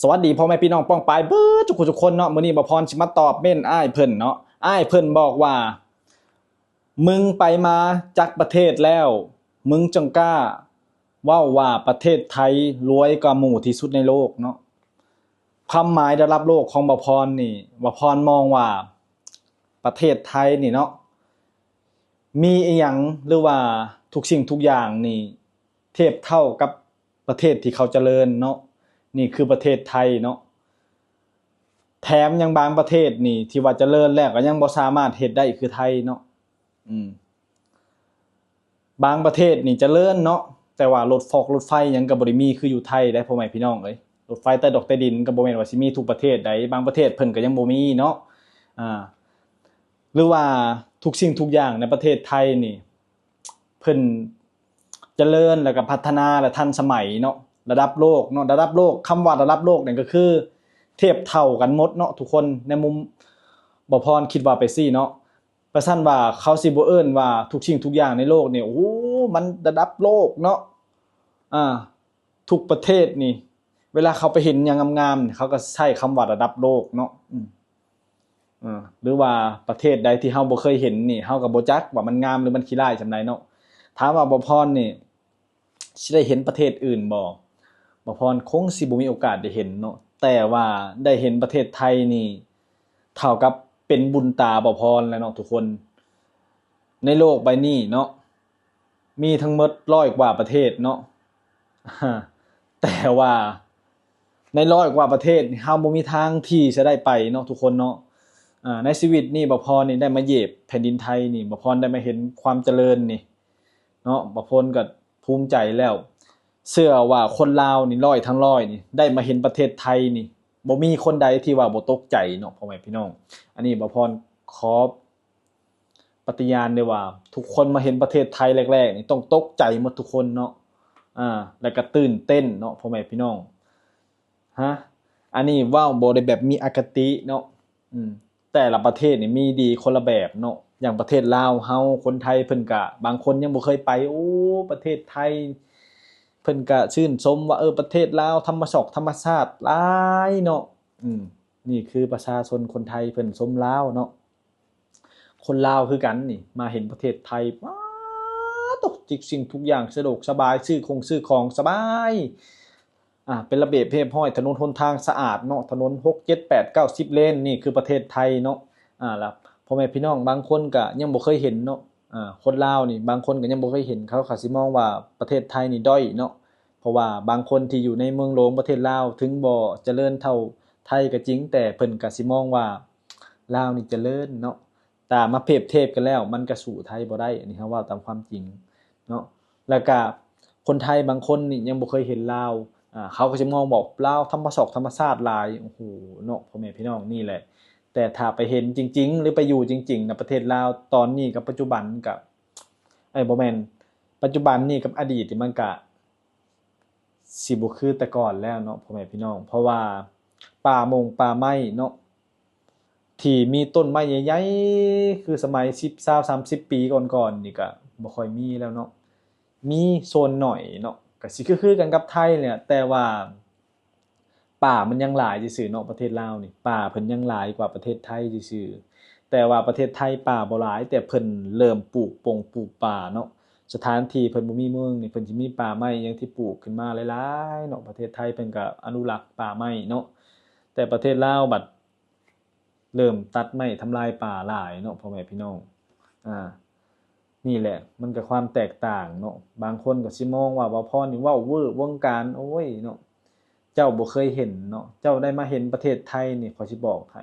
ສະຫວັດດີພໍ່ແມ່ພີ່ນ້ອງປ້ອງປາຍເບິດທຸກຜູ້ທຸກຄົນເນາະ. ມື້ນີ້ບ່າວພອນຊິມາຕອບເມັ້ນອ້າຍເພິ່ນເນາະ. ອ້າຍເພິ່ນບອກວ່າ ມຶງໄປມາຈັກປະເທດແລ້ວ? ມຶງຈັ່ງກ້າເວົ້າວ່າປະເທດໄທລວຍກວ່າໝູ່ທີ່ສຸດໃນໂລກເນາະ. ຄວາມໝາຍລະດັບໂລກຂອງບ່າວພອນນີ້, ບ່າວພອນມອງວ່າປະເທດໄທນີ້ເນາະ ມີອີ່ຫຍັງ ຫຼືວ່າທຸກສິ່ງທຸກຢ່າງນີ້ທຽບເທົ່າກັບ ປະເທດທີ່ເຂົາຈະເລີນເນາະ, ນີ້ຄືປະເທດໄທເນາະ. ແຖມຍັງບາງປະເທດນີ້ທີ່ວ່າຈະເລີນແລ້ວກໍຍັງບໍ່ສາມາດເຮັດໄດ້ຄືໄທເນາະ. ອືມ ບາງປະເທດນີ້ຈະເລີນເນາະ, ແຕ່ວ່າລົດຟອກລົດໄຟຫຍັງກໍບໍ່ໄດ້ມີຄືຢູ່ໄທໄດ໋ ພໍ່ແມ່ພີ່ນ້ອງເອີຍ. ລົດໄຟໃຕ້ດອກໃຕ້ດິນກໍບໍ່ແມ່ນວ່າຊິມີທຸກປະເທດໃດ, ບາງປະເທດເພິ່ນກໍຍັງບໍ່ມີເນາະ. ອ່າ ຫຼືວ່າທຸກສິ່ງທຸກຢ່າງໃນປະເທດໄທນີ້ ເພິ່ນຈະເລີນ ແລ້ວກໍພັດທະນາ ແລະ ທັນສະໄໝເນາະ, ລະດັບໂລກເນາະ. ລະດັບໂລກ, ຄຳວ່າລະດັບໂລກນີ້ກໍຄືທຽບເທົ່າກັນໝົດເນາະທຸກຄົນ, ໃນມຸມບ່າວພອນຄິດວ່າໄປຊີ້ເນາະ. ປະຊັ້ນວ່າເຂົາຊິບໍ່ເອີ້ນວ່າທຸກສິ່ງທຸກຢ່າງໃນໂລກນີ້ ໂອ້ ມັນລະດັບໂລກເນາະ. ອ່າ ທຸກປະເທດນີ້ ເວລາເຂົາໄປເຫັນຫຍັງງາມໆ ເຂົາກໍໃຊ້ຄຳວ່າລະດັບໂລກເນາະ. ອືມ ເອີ ຫຼືວ່າປະເທດໃດທີ່ເຮົາບໍ່ເຄີຍເຫັນນີ້ ເຮົາກໍບໍ່ຈັກວ່າມັນງາມ ຫຼື ມັນຂີ້ຮ້າຍສ່ຳໃດເນາະ. ຖາມວ່າບ່າວພອນນີ້ຊິໄດ້ເຫັນປະເທດອື່ນບໍ່? ບ່າວພອນຄົງຊິບໍ່ມີໂອກາດໄດ້ເຫັນເນາະ, ແຕ່ວ່າໄດ້ເຫັນປະເທດໄທນີ້ ເທົ່າກັບເປັນບຸນຕາບ່າວພອນແລ້ວເນາະທຸກຄົນ. ໃນໂລກໃບນີ້ເນາະ ມີທັງໝົດຮ້ອຍກວ່າປະເທດເນາະ, ແຕ່ວ່າໃນຮ້ອຍກວ່າປະເທດນີ້ ເຮົາບໍ່ມີທາງທີ່ຈະໄດ້ໄປເນາະທຸກຄົນເນາະ. ອາ ໃນຊີວິດນີ້ ບ່າວພອນນີ້ໄດ້ມາຢຽບແຜ່ນດິນໄທນີ້, ບ່າວພອນໄດ້ມາເຫັນຄວາມຈະເລີນນີ້ເນາະ, ບ່າວພອນກໍພູມໃຈແລ້ວ. ເຊື່ອວ່າຄົນລາວນີ້ ຮ້ອຍທັງຮ້ອຍນີ້ ໄດ້ມາເຫັນປະເທດໄທນີ້ ບໍ່ມີຄົນໃດທີ່ວ່າບໍ່ຕົກໃຈເນາະ ພໍ່ແມ່ພີ່ນ້ອງ. ອັນນີ້ບ່າວພອນຂໍ ປະຕິຍານເດ້ວ່າ ທຸກຄົນມາເຫັນປະເທດໄທແລກໆນີ້ ຕ້ອງຕົກໃຈໝົດທຸກຄົນເນາະ, ອາ ແລ້ວກໍຕື່ນເຕັ້ນເນາະ ພໍ່ແມ່ພີ່ນ້ອງ. ຮະ ອັນນີ້ເວົ້າບໍ່ໄດ້ແບບມີອະຄະຕິເນາະ, ອືມ ແຕ່ລະປະເທດນີ້ມີດີຄົນລະແບບເນາະ. ຢ່າງປະເທດລາວເຮົາ ຄົນໄທເພິ່ນກະ ບາງຄົນຍັງບໍ່ເຄີຍໄປ, ໂອ້ ປະເທດໄທ ເພິ່ນກະຊື່ນຊົມວ່າ ເອີ ປະເທດລາວທຳມະຊອກທຳມະຊາດຫຼາຍເນາະ. ອືມ ນີ້ຄືປະຊາຊົນຄົນໄທເພິ່ນຊົມລາວເນາະ. ຄົນລາວຄືກັນນີ້ ມາເຫັນປະເທດໄທ ປາໂຕ ທຸກສິ່ງທຸກຢ່າງສະດວກສະບາຍ, ຊື້ຄົງຊື້ຂອງສະບາຍ, ອາ ເປັນລະບຽບຮຽບຮ້ອຍ, ຖະໜົນຫົນທາງສະອາດເນາະ, ຖະໜົນຫົກ ເຈັດ ແປດ ເກົ້າ ສິບເລນ, ນີ້ຄືປະເທດໄທເນາະ. ອາ ລະພໍ່ແມ່ພີ່ນ້ອງບາງຄົນກະຍັງບໍ່ເຄີຍເຫັນເນາະ, ອາ ຄົນລາວນີ້ບາງຄົນກະຍັງບໍ່ເຄີຍເຫັນ, ເຂົາ ເຂົາຊິມອງວ່າປະເທດໄທນີ້ດ້ອຍເນາະ. ເພາະວ່າບາງຄົນທີ່ຢູ່ໃນເມືອງຫຼວງປະເທດລາວ ເຖິງບໍ່ຈະເລີນເທົ່າໄທກໍຈິງ, ແຕ່ເພິ່ນກໍຊິມອງວ່າລາວນີ້ຈະເລີນເນາະ. ຖ້າມາປຽບທຽບກັນແລ້ວ ມັນກໍສູ້ໄທບໍ່ໄດ້, ອັນນີ້ເຮົາເວົ້າຕາມຄວາມຈິງເນາະ. ແລ້ວກໍຄົນໄທບາງຄົນນີ້ຍັງບໍ່ເຄີຍເຫັນລາວ, ອາ ເຂົາກໍຊິມອງວ່າລາວທຳມະຊອກທຳມະຊາດຫຼາຍ, ໂອ້ໂຫເນາະ ພໍ່ແມ່ພີ່ນ້ອງ, ນີ້ແຫຼະ. ແຕ່ຖ້າໄປເຫັນຈິງໆ ຫຼື ໄປຢູ່ຈິງໆນະ ປະເທດລາວຕອນນີ້ກັບປັດຈຸບັນ ກໍ ເອີຍ ບໍ່ແມ່ນ ປັດຈຸບັນນີ້ກັບອະດີດນີ້ ມັນກະຊິບໍ່ຄືແຕ່ກ່ອນແລ້ວເນາະ ພໍ່ແມ່ພີ່ນ້ອງ. ເພາະວ່າປ່າມົງປ່າໄມ້ເນາະ ທີ່ມີຕົ້ນໄມ້ໃຫຍ່ໆ ຄືສະໄໝສິບ ຊາວ ສາມສິບປີກ່ອນໆນີ້ ກະບໍ່ຄ່ອຍມີແລ້ວເນາະ, ມີສ່ວນໜ້ອຍເນາະ. ກະຊິຄືໆກັນກັບໄທແຫຼະ, ແຕ່ວ່າ ປ່າມັນຍັງຫຼາຍຊື່ໆເນາະ ປະເທດລາວນີ້, ປ່າເພິ່ນຍັງຫຼາຍກວ່າປະເທດໄທຊື່ໆ. ແຕ່ວ່າປະເທດໄທປ່າບໍ່ຫຼາຍ, ແຕ່ເພິ່ນເລີ່ມປູກປົງປູກປ່າເນາະ. ສະຖານທີ່ເພິ່ນບໍ່ມີເມືອງນີ້ ເພິ່ນຊິມີປ່າໄມ້ຫຍັງທີ່ປູກຂຶ້ນມາຫຼາຍໆເນາະ. ປະເທດໄທເພິ່ນກໍອະນຸລັກປ່າໄມ້ເນາະ, ແຕ່ປະເທດລາວບັດ ເລີ່ມຕັດໄມ້ທຳລາຍປ່າຫຼາຍເນາະ ພໍ່ແມ່ພີ່ນ້ອງ. ອາ ນີ້ແຫຼະ ມັນກໍຄວາມແຕກຕ່າງເນາະ. ບາງຄົນກໍຊິມອງວ່າບ່າວພອນນີ້ເວົ້າເວີວົງການ, ໂອ້ຍເນາະ, ເຈົ້າບໍ່ເຄີຍເຫັນເນາະ, ເຈົ້າໄດ້ມາເຫັນປະເທດໄທນີ້ ຂ້ອຍຊິບອກໃຫ້,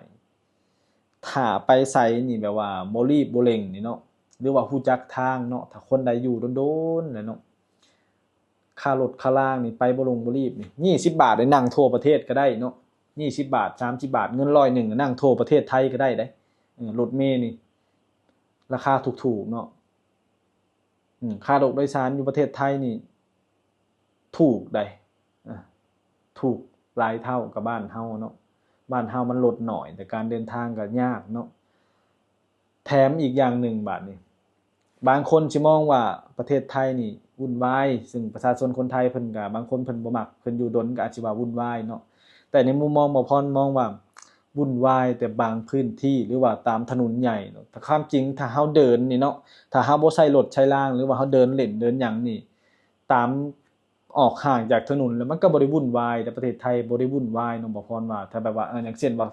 ຖ້າໄປໃສນີ້ແບບວ່າບໍ່ລີບບໍ່ເລັ່ງນີ້ເນາະ ຫຼືວ່າຮູ້ຈັກທາງເນາະ, ຖ້າຄົນໃດຢູ່ດົນໆແຫຼະເນາະ ຄ່າລົດຄ່າລາງນີ້ໄປບໍ່ຫຼົງບໍ່ລີບນີ້ ຍີ່ສິບບາດໄດ້ ນັ່ງທົ່ວປະເທດກໍໄດ້ເນາະ, ຍີ່ສິບບາດ ສາມສິບບາດ ເງິນຮ້ອຍໜຶ່ງ ນັ່ງທົ່ວປະເທດໄທກໍໄດ້ເດ້. ເອີ ລົດເມນີ້ລາຄາຖືກໆເນາະ. ອືມ ຄ່າໂດຍສານຢູ່ປະເທດໄທນີ້ຖືກໃດ໋, ອາ ຖືກຫຼາຍເທົ່າກັບບ້ານເຮົາເນາະ. ບ້ານເຮົາມັນລົດໜ້ອຍ ແຕ່ການເດີນທາງກໍຍາກເນາະ. ແຖມອີກຢ່າງໜຶ່ງບາດນີ້ ບາງຄົນຊິມອງວ່າປະເທດໄທນີ້ວຸ່ນວາຍ, ຊຶ່ງປະຊາຊົນຄົນໄທເພິ່ນກໍ ບາງຄົນເພິ່ນບໍ່ມັກ, ເພິ່ນຢູ່ດົນກໍອາດຊິວ່າວຸ່ນວາຍເນາະ. ແຕ່ໃນມຸມມອງບ່າວພອນມອງວ່າວຸ່ນວາຍແຕ່ບາງພື້ນທີ່ ຫຼືວ່າຕາມຖະໜົນໃຫຍ່ເນາະ. ແຕ່ຄວາມຈິງຖ້າເຮົາເດີນນີ້ເນາະ ຖ້າເຮົາບໍ່ໃຊ້ລົດໃຊ້ລາງ ຫຼືວ່າເຮົາເດີນຫຼິ້ນເດີນຫຍັງນີ້ ຕາມ ອອກຫ່າງຈາກຖະໜົນແລ້ວ ມັນກໍບໍ່ໄດ້ວຸ່ນວາຍ. ແຕ່ປະເທດໄທບໍ່ໄດ້ວຸ່ນວາຍເນາະ ບ່າວພອນວ່າ. ຖ້າແບບວ່າ ເອີ ຢ່າງເຊັ່ນວ່າ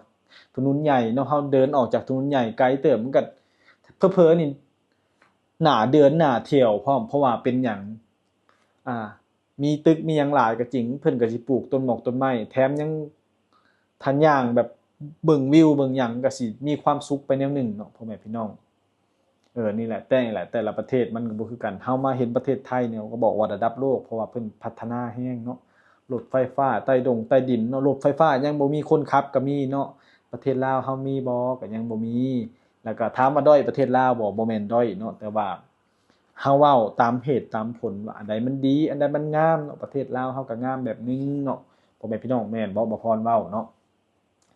ຖະໜົນໃຫຍ່ເນາະ ເຮົາເດີນອອກຈາກຖະໜົນໃຫຍ່ໄກເຕີບ ມັນກໍເຜີໆນີ້ໜ້າເດີນໜ້າທ່ຽວພ້ອມ. ເພາະວ່າເປັນຫຍັງ? ອ່າ ມີຕຶກມີຫຍັງຫຼາຍກໍຈິງ ເພິ່ນກໍຊິປູກຕົ້ນໝອກຕົ້ນໄມ້ ແຖມຍັງ ຖ້າຍ່າງແບບເບິ່ງວິວເບິ່ງຫຍັງ ກໍຊິມີຄວາມສຸກໄປແນວໜຶ່ງເນາະ ພໍ່ແມ່ພີ່ນ້ອງ. ເອີ ນີ້ແຫຼະ ແຕ່ ນີ້ແຫຼະ ແຕ່ລະປະເທດມັນກໍບໍ່ຄືກັນ. ເຮົາມາເຫັນປະເທດໄທນີ້ ກໍບອກວ່າລະດັບໂລກ ເພາະວ່າເພິ່ນພັດທະນາແຮງເນາະ. ລົດໄຟຟ້າໃຕ້ດົງໃຕ້ດິນເນາະ ລົດໄຟຟ້າຍັງບໍ່ມີຄົນຂັບກໍມີເນາະ. ປະເທດລາວເຮົາມີບໍ່? ກໍຍັງບໍ່ມີ. ແລ້ວກໍຖາມວ່າດ້ອຍປະເທດລາວບໍ່? ບໍ່ແມ່ນດ້ອຍເນາະ ແຕ່ວ່າ ເຮົາເວົ້າຕາມເຫດຕາມຜົນວ່າອັນໃດມັນດີ ອັນໃດມັນງາມເນາະ. ປະເທດລາວເຮົາກໍງາມແບບໜຶ່ງເນາະ ພໍ່ແມ່ພີ່ນ້ອງ ແມ່ນບໍ່ ບ່າວພອນເວົ້າເນາະ?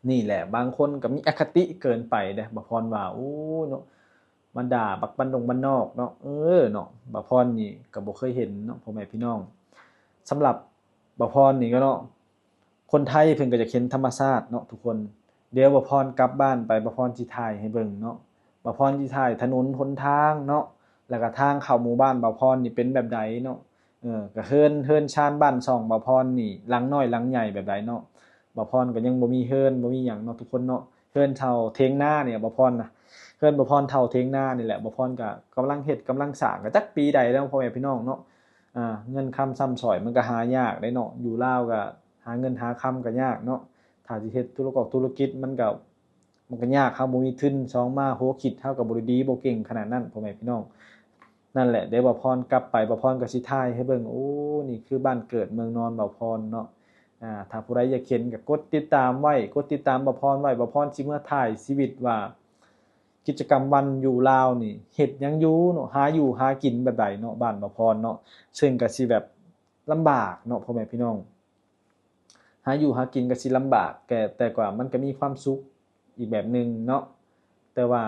ນີ້ແຫຼະ ບາງຄົນກໍມີອະຄະຕິເກີນໄປເດ້ ບ່າວພອນວ່າ. ໂອ້ເນາະ ມາດ່າບັກບ້ານດົງບ້ານນອກເນາະ. ເອີເນາະ ບ່າວພອນນີ້ກໍບໍ່ເຄີຍເຫັນເນາະ ພໍ່ແມ່ພີ່ນ້ອງ. ສຳລັບບ່າວພອນນີ້ກໍເນາະ ຄົນໄທເພິ່ນກໍຢາກເຫັນທຳມະຊາດເນາະທຸກຄົນ. ດຽວບ່າວພອນກັບບ້ານໄປ ບ່າວພອນຊິຖ່າຍໃຫ້ເບິ່ງເນາະ. ບ່າວພອນຊິຖ່າຍຖະໜົນຫົນທາງເນາະ ແລ້ວກໍທາງເຂົ້າໝູ່ບ້ານບ່າວພອນນີ້ເປັນແບບໃດເນາະ. ເອີ ກໍເຮືອນ ເຮືອນຊານບ້ານຊ່ອງບ່າວພອນນີ້ ຫຼັງນ້ອຍຫຼັງໃຫຍ່ແບບໃດເນາະ. ບ່າວພອນກໍຍັງບໍ່ມີເຮືອນ ບໍ່ມີຫຍັງເນາະທຸກຄົນເນາະ. ເຮືອນເທົ່າຖຽງນານີ້ ບ່າວພອນນະ ເຮືອນບ່າວພອນເທົ່າຖຽງນານີ້ແຫຼະ. ບ່າວພອນກໍກຳລັງເຮັດກຳລັງສ້າງ ກໍຈັກປີໃດແລ້ວ ພໍ່ແມ່ພີ່ນ້ອງເນາະ. ອ່າ ເງິນຄຳຊຳສອຍມັນກໍຫາຍາກເດ້ເນາະ ຢູ່ລາວກໍ ຫາເງິນຫາຄຳກໍຍາກເນາະ. ຖ້າຊິເຮັດທຸລະກອກທຸລະກິດ ມັນກໍ ມັນກໍຍາກ ເຮົາບໍ່ມີທຶນ. ສອງມາ ຫົວຄິດເຮົາກໍບໍ່ໄດ້ດີ ບໍ່ເກັ່ງຂະໜາດນັ້ນ ພໍ່ແມ່ພີ່ນ້ອງ. ນັ້ນແຫຼະ ດຽວບ່າວພອນກັບໄປ ບ່າວພອນກໍຊິຖ່າຍໃຫ້ເບິ່ງ. ໂອ້ ນີ້ຄືບ້ານເກີດເມືອງນອນບ່າວພອນເນາະ. ອ່າ ຖ້າຜູ້ໃດຢາກເຫັນກໍກົດຕິດຕາມໄວ້ ກົດຕິດຕາມບ່າວພອນໄວ້. ບ່າວພອນຊິເມືອຖ່າຍຊີວິດວ່າ ກິດຈະກຳວັນຢູ່ລາວນີ້ເຮັດຫຍັງຢູ່ເນາະ ຫາຢູ່ຫາກິນແບບໃດເນາະ ບ້ານບ່າວພອນເນາະ. ເຊິ່ງກໍຊິແບບລຳບາກເນາະ ພໍ່ແມ່ພີ່ນ້ອງ. ຫາຢູ່ຫາກິນກໍຊິລຳບາກ ແຕ່ ແຕ່ກວ່າມັນກໍມີຄວາມສຸກອີກແບບໜຶ່ງເນາະ. ແຕ່ວ່າ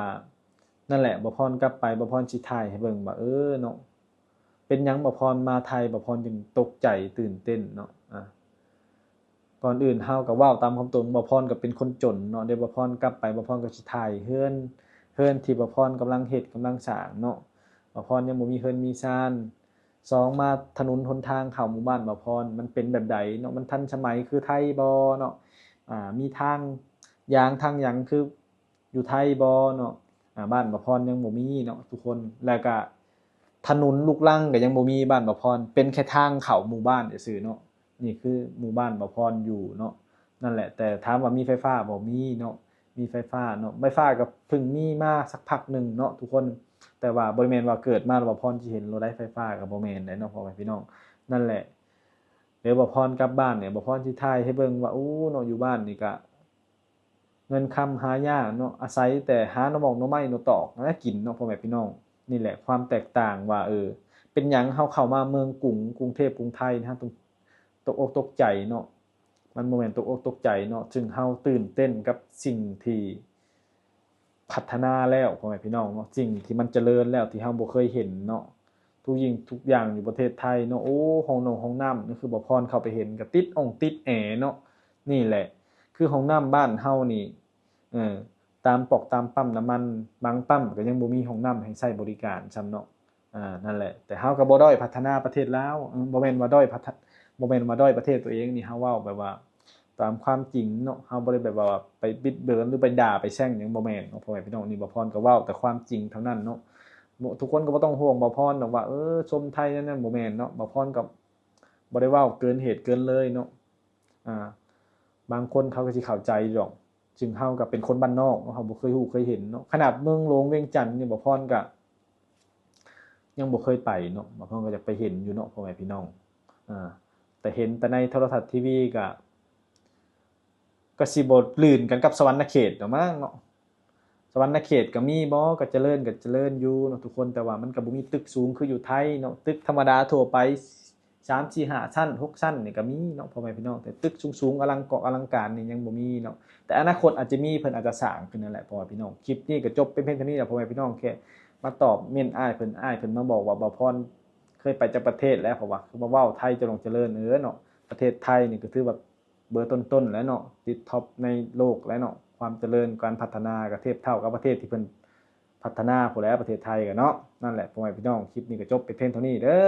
ນັ້ນແຫຼະ ບ່າວພອນກັບໄປ ບ່າວພອນຊິຖ່າຍໃຫ້ເບິ່ງວ່າ ເອີເນາະ ເປັນຫຍັງບ່າວພອນມາໄທ ບ່າວພອນຈຶ່ງຕົກໃຈຕື່ນເຕັ້ນເນາະ. ອ່າ ກ່ອນອື່ນເຮົາກໍເວົ້າຕາມຄວາມຕົງ ບ່າວພອນກໍເປັນຄົນຈົນເນາະ. ດຽວບ່າວພອນກັບໄປ ບ່າວພອນກໍຊິຖ່າຍເຮືອນ ເຮືອນທີ່ບ່າວພອນກຳລັງເຮັດກຳລັງສ້າງເນາະ. ບ່າວພອນຍັງບໍ່ມີເຮືອນມີຊານ. ສອງມາ ຖະໜົນຫົນທາງເຂົ້າໝູ່ບ້ານບ່າວພອນມັນເປັນແບບໃດເນາະ ມັນທັນສະໄໝຄືໄທບໍ່ເນາະ. ອ່າ ມີທາງຢາງທາງຫຍັງຄືຢູ່ໄທບໍ່ເນາະ. ອ່າ ບ້ານບ່າວພອນຍັງບໍ່ມີເນາະທຸກຄົນ. ແລ້ວກະຖະໜົນລູກລັງກໍຍັງບໍ່ມີ ບ້ານບ່າວພອນ ເປັນແຄ່ທາງເຂົ້າໝູ່ບ້ານຊື່ໆເນາະ. ນີ້ຄືໝູ່ບ້ານບ່າວພອນຢູ່ເນາະ. ນັ້ນແຫຼະ ແຕ່ຖາມວ່າມີໄຟຟ້າບໍ່? ມີເນາະ ມີໄຟຟ້າເນາະ. ໄຟຟ້າກໍເພິ່ງມີມາສັກພັກໜຶ່ງເນາະທຸກຄົນ. ແຕ່ວ່າບໍ່ໄດ້ແມ່ນວ່າເກີດມາແລ້ວບ່າວພອນຊິເຫັນໂລດໄດ໋ ໄຟຟ້າກໍບໍ່ແມ່ນໄດ໋ເນາະ ພໍ່ແມ່ພີ່ນ້ອງ. ນັ້ນແຫຼະ ດຽວບ່າວພອນກັບບ້ານນີ້ ບ່າວພອນຊິຖ່າຍໃຫ້ເບິ່ງວ່າ ໂອ້ເນາະ ຢູ່ບ້ານນີ້ກະເງິນຄຳຫາຍາກເນາະ ອາໄສແຕ່ຫາໜໍ່ໝອກໜໍ່ໄມ້ໜໍ່ຕອກມາກິນເນາະ ພໍ່ແມ່ພີ່ນ້ອງ. ນີ້ແຫຼະຄວາມແຕກຕ່າງວ່າ ເອີ ເປັນຫຍັງເຮົາເຂົ້າມາເມືອງກຸງ ກຸງເທບກຸງໄທ ເຮົາຕ້ອງຕົກອົກຕົກໃຈເນາະ. ມັນບໍ່ແມ່ນຕົກອົກຕົກໃຈເນາະ ຊຶ່ງເຮົາຕື່ນເຕັ້ນກັບສິ່ງທີ່ພັດທະນາແລ້ວ ພໍ່ແມ່ພີ່ນ້ອງເນາະ ສິ່ງທີ່ມັນຈະເລີນແລ້ວ ທີ່ເຮົາບໍ່ເຄີຍເຫັນເນາະ. ທຸກສິ່ງທຸກຢ່າງຢູ່ປະເທດໄທເນາະ ໂອ້ ຫ້ອງນົງຫ້ອງນ້ຳ ຄືບ່າວພອນເຂົ້າໄປເຫັນກໍຕິດອົ່ງຕິດແອເນາະ. ນີ້ແຫຼະ ຄືຫ້ອງນ້ຳບ້ານເຮົານີ້ ເອີ ຕາມປອກຕາມປ້ຳນ້ຳມັນ ບາງປ້ຳກໍຍັງບໍ່ມີຫ້ອງນ້ຳໃຫ້ໃຊ້ບໍລິການຊ້ຳເນາະ. ອ່າ ນັ້ນແຫຼະ ແຕ່ເຮົາກໍບໍ່ດ້ອຍພັດທະນາປະເທດລາວ ເອີ ບໍ່ແມ່ນວ່າດ້ອຍພັດທະ ບໍ່ແມ່ນວ່າດ້ອຍປະເທດຕົວເອງນີ້ ເຮົາເວົ້າແບບວ່າຕາມຄວາມຈິງເນາະ ເຮົາບໍ່ໄດ້ແບບວ່າໄປບິດເບືອນ ຫຼື ໄປດ່າໄປແຊ່ງຫຍັງ ບໍ່ແມ່ນເນາະ ພໍ່ແມ່ພີ່ນ້ອງ. ນີ້ບ່າວພອນກໍເວົ້າແຕ່ຄວາມຈິງເທົ່ານັ້ນເນາະ. ບໍ່ ທຸກຄົນກໍບໍ່ຕ້ອງຫ່ວງບ່າວພອນດອກວ່າ ເອີ ຊົມໄທນັ້ນ ນັ້ນ ບໍ່ແມ່ນເນາະ ບ່າວພອນກໍບໍ່ໄດ້ເວົ້າເກີນເຫດເກີນເລີຍເນາະ. ອ່າ ບາງຄົນເຂົາກໍຊິເຂົ້າໃຈຢູ່ດອກ ຊຶ່ງເຮົາກໍເປັນຄົນບ້ານນອກເນາະ ເຮົາບໍ່ເຄີຍຮູ້ເຄີຍເຫັນເນາະ. ຂະໜາດເມືອງຫຼວງວຽງຈັນນີ້ ບ່າວພອນກໍຍັງບໍ່ເຄີຍໄປເນາະ ບ່າວພອນກໍຢາກໄປເຫັນຢູ່ເນາະ ພໍ່ແມ່ພີ່ນ້ອງ. ອ່າ ແຕ່ເຫັນແຕ່ໃນໂທລະທັດທີວີກໍ ກໍຊິບໍ່ລື່ນກັນກັບສະຫວັນນະເຂດດອກມັ້ງເນາະ. ສະຫວັນນະເຂດກໍມີບໍ່? ກໍຈະເລີນ ກໍຈະເລີນຢູ່ເນາະທຸກຄົນ ແຕ່ວ່າມັນກໍບໍ່ມີຕຶກສູງຄືຢູ່ໄທເນາະ. ຕຶກທຳມະດາທົ່ວໄປ ສາມ ສີ່ ຫ້າ ຊັ້ນ ຫົກ ຊັ້ນນີ້ກໍມີເນາະ ພໍ່ແມ່ພີ່ນ້ອງ. ແຕ່ຕຶກສູງໆ ອະລັງກອກອະລັງການນີ້ຍັງບໍ່ມີເນາະ. ແຕ່ອະນາຄົດອາດຈະມີ ເພິ່ນອາດຈະສ້າງຂຶ້ນນັ້ນແຫຼະ ພໍ່ແມ່ພີ່ນ້ອງ. ຄລິບນີ້ກໍຈົບໄປພຽງເທົ່ານີ້ແຫຼະ ພໍ່ແມ່ພີ່ນ້ອງ. ແຄ່ມາຕອບເມັ້ນອ້າຍເພິ່ນ ອ້າຍເພິ່ນມາບອກວ່າ ບ່າວພອນເຄີຍໄປຈັກປະເທດແລ້ວ ເພາະວ່າຄືມາເວົ້າໄທຈະຫຼົງຈະເລີນ ເອີເນາະ. ປະເທດໄທນີ້ກໍຖືວ່າ ເບີຕົ້ນໆແຫຼະເນາະ ຕິດທັອບໃນໂລກແຫຼະເນາະ ຄວາມຈະເລີນການພັດທະນາກໍທຽບເທົ່າກັບປະເທດທີ່ເພິ່ນພັດທະນາພຸ້ນແຫຼະ ປະເທດໄທກໍເນາະ. ນັ້ນແຫຼະ ພໍ່ແມ່ພີ່ນ້ອງ ຄລິບນີ້ກໍຈົບໄປພຽງເທົ່ານີ້ເດີ.